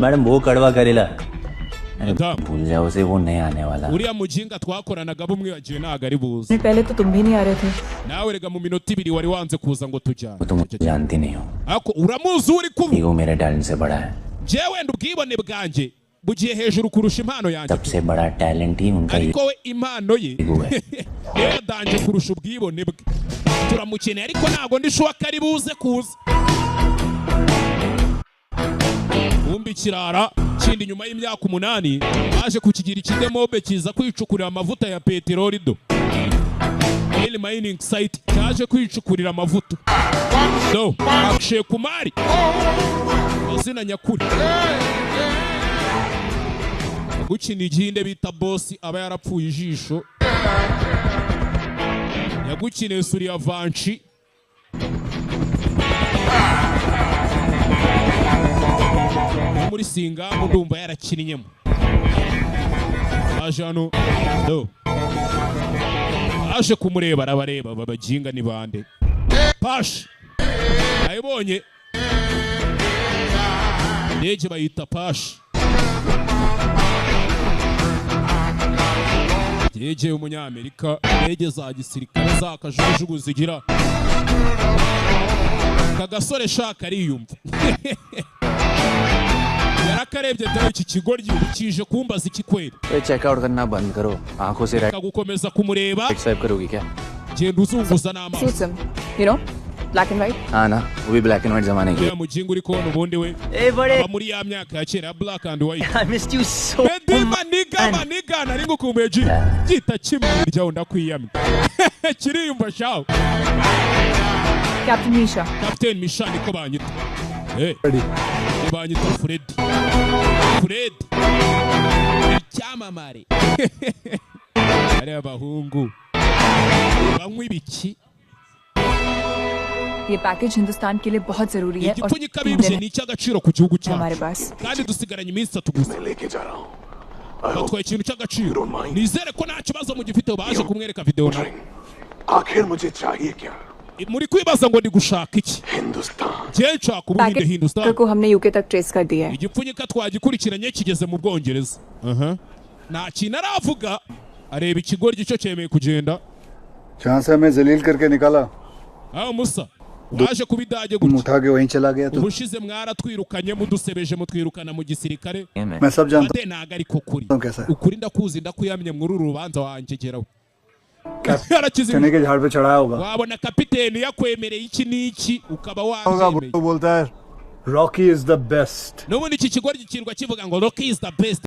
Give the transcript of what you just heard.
Madam वो कड़वा करेला, अरे Madam. भूल जाओ उसे, वो नहीं आने वाला। Uriya mujinga twakoranaga bumwibagiwe, ntabwo ari buze. पहले तो तुम भी नहीं आ रहे थे। Nawe rega mu minota 2 wari wanze kuza ngo tujyane. वो तुम जानती नहीं हो। Ariko uramuzi uri kuba. Ego मेरे टैलेंट से बड़ा है। Njyewe wenda ubwibone bwanjye bugiye hejuru kurusha impano yanjye. सबसे बड़ा टैलेंट ही उनका Ariko we impano ye ego है। Niyo yadanje kurusha ubwibone bwe. Turamukeneye ariko ntabwo ndi sure ko ari buze kuza. Wumva ikirara kindi, nyuma y'imyaka 8 baje kukigira ikidemobe, kiza kwicukurira amavuta ya peteroli. Do Oil mining site, cyaje kwicukurira amavuta. Do Akshay Kumar, amazina nyakuri, gukina igihinde bita bosi, aba yarapfuye ijisho, yagukiniye Sooryavanshi no muri Singamu, ndumva yarakinnyemo. Aje hano do, aje kumureba, arabareba. Aba baginga ni bande? Pashi ayibonye indege bayita Pashi, indege y'umunyamerika, indege za gisirikare za kajugujugu zigira aka gasore shaka ariyumva, yarakarebye dore iki kigoryi ubu kije kumbaza iki kweri? Checkout करना बंद करो, आंखों से right Kagukomeza kumureba. Swipe करोगी क्या? Genda uzunguza n'amaso. Suits him, black and white. हाँ ना, वो भी black and white जमाने की। Uriya muginga uri kubona ubundi we ए बड़े aba muri ya myaka ya kera ya black and white. I missed you so. Bedi maniga maniga, nari ngukumbuye ji gita kimwe ryawe, ndakwiyamye, kiriyumva shawe. Captain Misha. Captain Misha niko banyita. Eh, banyita Freddy. Fred icyamamare. Ari abahungu banywa ibiki? ये पैकेज हिंदुस्तान के लिए बहुत जरूरी है और Igipfunyika 3 bibye दिन ni icy'agaciro ku gihugu है हमारे cyacu पास। Kandi dusigaranye iminsi 3 gusa. लेके जा रहा हूँ, I hope Batwaye ikintu cy'agaciro, nizere ko nta kibazo mugifite. Baje kumwereka video nawe. आखिर मुझे चाहिए क्या? Muri kwibaza ngo ndi gushaka iki? Hindustan. Njyewe nshaka Ubuhinde, package Hindustan. को हमने यूके तक ट्रेस कर दिया है। Igipfunyika twagikurikiranye kigeze mu Bwongereza. Aha. Nta kintu aravuga, areba ikigoryi cyo cyemeye kugenda. जहाँ से हमें जलील करके निकाला, Aho musa waje kuba idage तुम gutya. उठा के वहीं चला गया तो Ubushize mwaratwirukanye, mudusebeje, mutwirukana mu gisirikare. मैं सब जानता Ate ntago ariko kuri हूँ कैसा है। Ukuri ndakuzi, ndakuyamye muri uru rubanza wanjye geraho yarakize. चने के झाड़ पे चढ़ाया होगा। Wabona kapiteni yakwemereye iki n'iki ukaba होगा wabyemeye. वो बोलता है Rocky is the best. N'ubundi iki kigoryi kirwa kivuga ngo Rocky is the best.